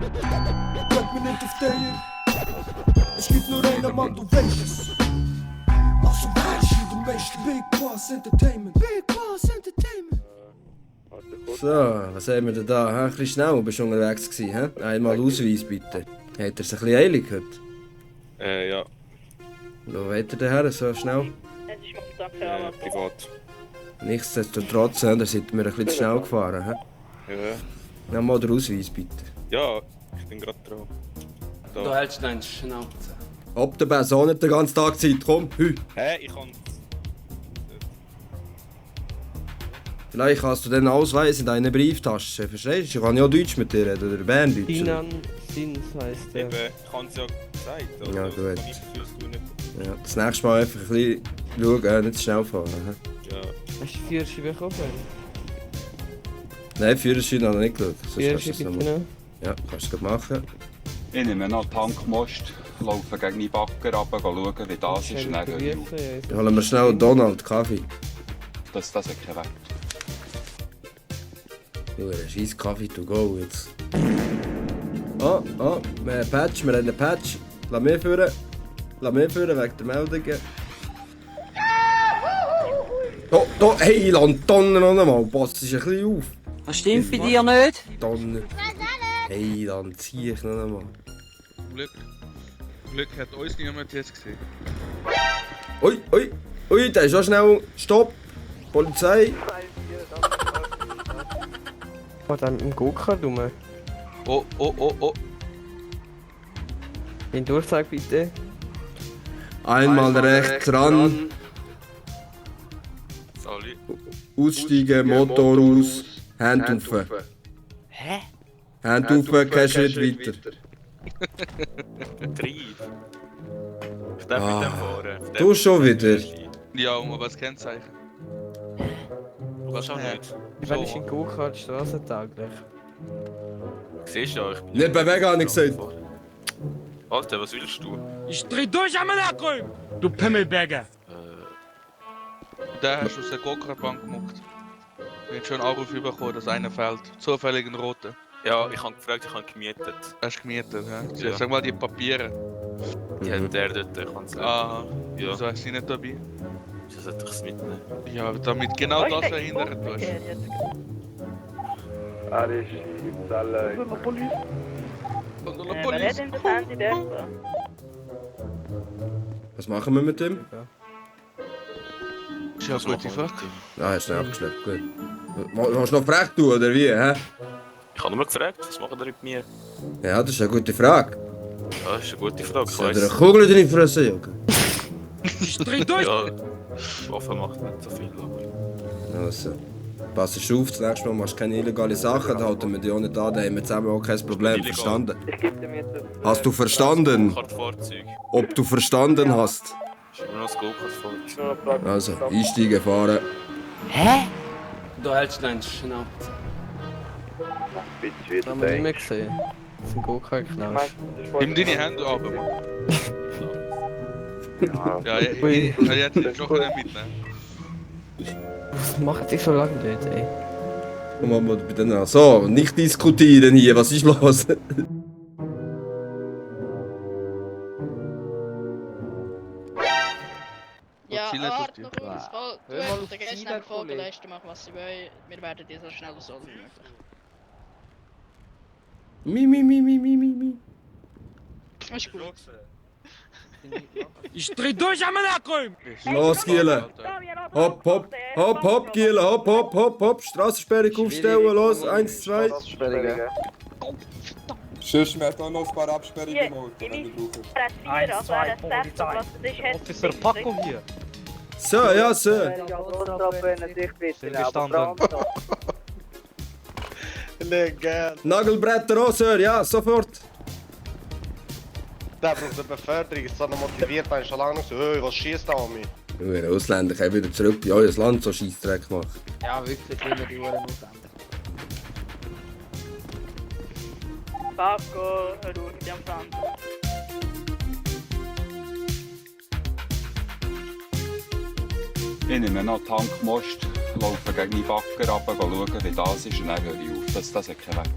Bleib mir nicht auf der. Es gibt nur einen Mann, du weißt es. Also weißt du, der meiste Big Boss Entertainment. Big Boss Entertainment. So, was haben wir denn da? Ein bisschen schnell, bist du unterwegs gewesen, hä? Einmal Ausweis bitte. Hat er es ein bisschen eilig heute? Ja. Wo wollt ihr denn her, so schnell? Es ist momentan keine Ahnung. Privat. Nichtsdestotrotz, da sind wir ein bisschen zu schnell gefahren, hä? Ja. Nimm mal den Ausweis bitte. Ja, ich bin gerade dran. Du hältst deine Schnauze. Ob der Bär so nicht den ganzen Tag Zeit, komm, hü. Hä, ich kann... Vielleicht hast du den Ausweis in deiner Brieftasche, verstehst du? Ich kann ja Deutsch mit dir reden, oder Berndeutsch. Sinan Sins heisst der. Eben, ich habe es ja gesagt. Also, Ja, das gut. kann ich fürs Du nicht. Ja, das nächste Mal einfach ein bisschen schauen, nicht zu schnell fahren. Hä? Ja. Hast du Führerschein bekommen? Nein, Führerschein habe ich nicht geschaut. Sonst kannst du Führerschein das noch bitte machen. noch? Ja, kannst du es gleich machen. Ich nehme noch Tankmost, laufe gegen meinen Backer runter, schauen, wie das ist, und dann höre ich auf. Dann holen wir schnell Donald Kaffee. Das hat keinen Wert. Du, ein scheiß Kaffee to go jetzt. Oh, wir haben einen Patch, wir haben einen Patch. Lass mich führen. Lass mich führen wegen der Meldungen. Da, hey, Donner noch einmal. Pass dich ein bisschen auf. Was stimmt bei dir nicht? Donner. Hey, dann zieh ich noch einmal. Glück hat uns niemand jetzt gesehen. Ui, der ist schon schnell. Stopp. Polizei. Oh, dann im Go-Kart rum. Oh. Den Durchsag bitte. Einmal rechts ran. Sali. Aussteigen, Motor aus. Hand auf. Hä? Hand auf, kein Schritt weiter. Treib. Ich darf mit dem fahren. Du schon wieder. Ja, aber das Kennzeichen. Du kannst auch nicht. Wenn ich in Go-Kart strassentaglich. Siehst du ja, ich bin... Nicht bewegen, habe ich gesagt. Alter, was willst du? Ich dreh durch am Akku! Du Pimmelberger! Der hast du aus der Go-Kart-Bank gemacht. Wir haben schon einen Anruf bekommen, dass einer fällt. Zufällig ein roter. Ja, ich habe gefragt, ich habe gemietet. Hast du gemietet, ja? Ja. Sag mal die Papiere. Die hat der dort, ich kann sagen. Ah, Ja. wieso hast du sie nicht dabei? Das sollte ich es mitnehmen. Ja, damit genau das verhindert wirst. Wer hat denn das Handy dort? Was machen wir mit dem? Ist ja eine gute Frage. Ah, er ist schnell abgeschleppt, gut. Willst du noch frech tun, oder wie? Hä? Ich habe nur gefragt, was machen die mit mir? Ja, das ist eine gute Frage. Ja, das ist eine gute Frage, ich Soll dir eine weiss. Kugel in die Fresse jagen? Ich dreh durch! Ja, Waffe macht nicht so viel, aber... Also, pass auf, das nächste Mal machst du keine illegalen Sachen, dann halten wir dich auch nicht an, da haben wir zusammen auch kein Problem, Illegal. verstanden? Hast du verstanden? Go-Kart-Fahrzeug. Ob du verstanden hast? Ist immer noch das Go-Kart-Fahrzeug. Also, einsteigen, fahren. Hä? Du hältst deine Schnauze. Das haben wir nicht mehr gesehen. Das ist ein Go-Kart-Knast. Nimm deine Hände ab, Mann. Ja, Ui. jetzt schon mitnehmen. Was macht ihr so lange dort, ey? Komm mal bei denen an. So, nicht diskutieren hier, was ist los? Ja, Ziel nicht auf warte dich. noch kurz. Du Hör mal hast auf den Gästen Ziel, einfach Kollege. vorgeleistet, machen was sie wollen. Wir werden dir so schnell so wie möglich. Mi. Ist gut. Ich dreh durch am Akku! Los, Giele. Hopp, Giele, hopp. Strassensperrung aufstellen, los, 1, 2. Sonst wir haben noch ein paar Absperrungen im Auto, wenn du brauchst. Also RS6, was das ist, Officer Paco hier. So, ja, so. Nagelbretter auch, Sir, ja, sofort. Der braucht eine Beförderung, ist so motiviert, weil schon lange nicht so, hey, was schießt da an mich? Du, ein Ausländer kann wieder zurück in euer Land so Scheissdreck machen. Ja, wirklich, immer die Uhren Ausländer. Paco, schau die am Fernseher. Ich nehme noch Tankmost, laufe gegen meinen Backer runter, schauen, wie das ist, und dann höre ich auf. Das hat keinen Wert.